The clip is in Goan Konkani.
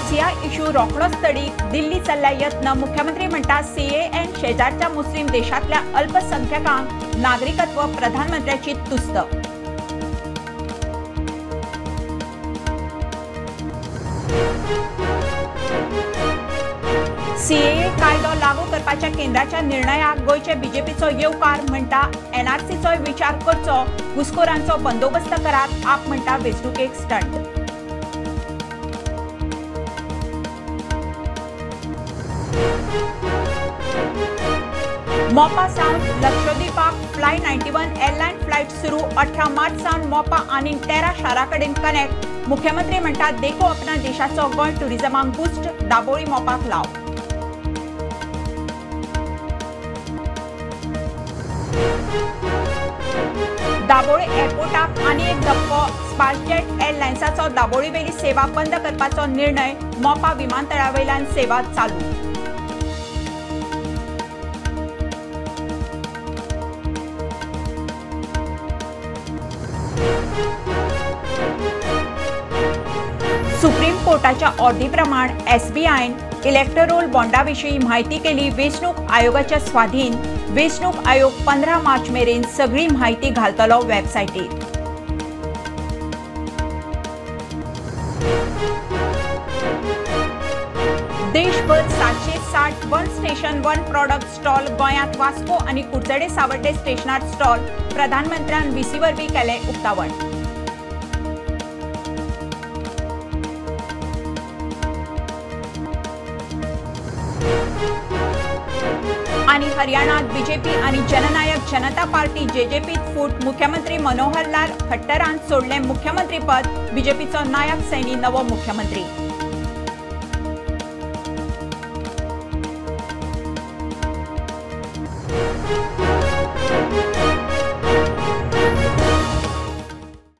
एनआरसी इश्यू रोखडोच तडीक, दिल्ली चल्ल्या यत्न। मुख्यमंत्री म्हणटा सीएएन शेजारच्या मुस्लिम देशांतल्या अल्पसंख्याकांक नागरिकत्व, प्रधानमंत्र्याची तुस्त। सीएए कायदो लागू करपाच्या केंद्राच्या निर्णयाक गोंयचे बीजेपीचो येवकार, म्हणटा एनआरसीचोय विचार करचो, घुसखोरांचो बंदोबस्त करात, आप म्हणटा वेंचणुकेक स्टंट। मोपा सावन लक्षद्वीपाक फ्लाय 91 एअरलायन फ्लायट सुरू, 18 मार्च सावन मोपा आनी 13 शारां कडेन कनेक्ट। मुख्यमंत्री म्हणटा देखो अपना देशाचो गोंय टुरिझमाक बुस्ट, दाबोळी मोपाक लाव। दाबोळी एअरपोर्टाक आनी एक धपको, स्पायसजेट एअरलायन्साचो दाबोळीवेली सेवा बंद करपाचो निर्णय, मोपा विमानतळावेल्यान सेवा चालू। सुप्रीम कोर्टाच्या ऑर्दीप्रमाण एसबीआयन इलेक्टोरल बॉन्डाविशीं म्हायती केली वेंचणूक आयोगाच्या स्वाधीन। वेंचणूक आयोग 15 मार्च मेरेन सगळी म्हायती घालतलो वेबसायटीर। देशभर 760 one station one product stall, गोंयांत वास्को आनी कुडचडे सावर्डे स्टेशनार स्टॉल, प्रधानमंत्र्यान व्हीसी वरवीं केलें उक्तावण। आनी हरियाणात बीजेपी आनी जननायक जनता पार्टी जेजेपीत फूट, मुख्यमंत्री मनोहरलाल खट्टरान सोडलें मुख्यमंत्रीपद, बीजेपीचो नायक सैनी नवो मुख्यमंत्री।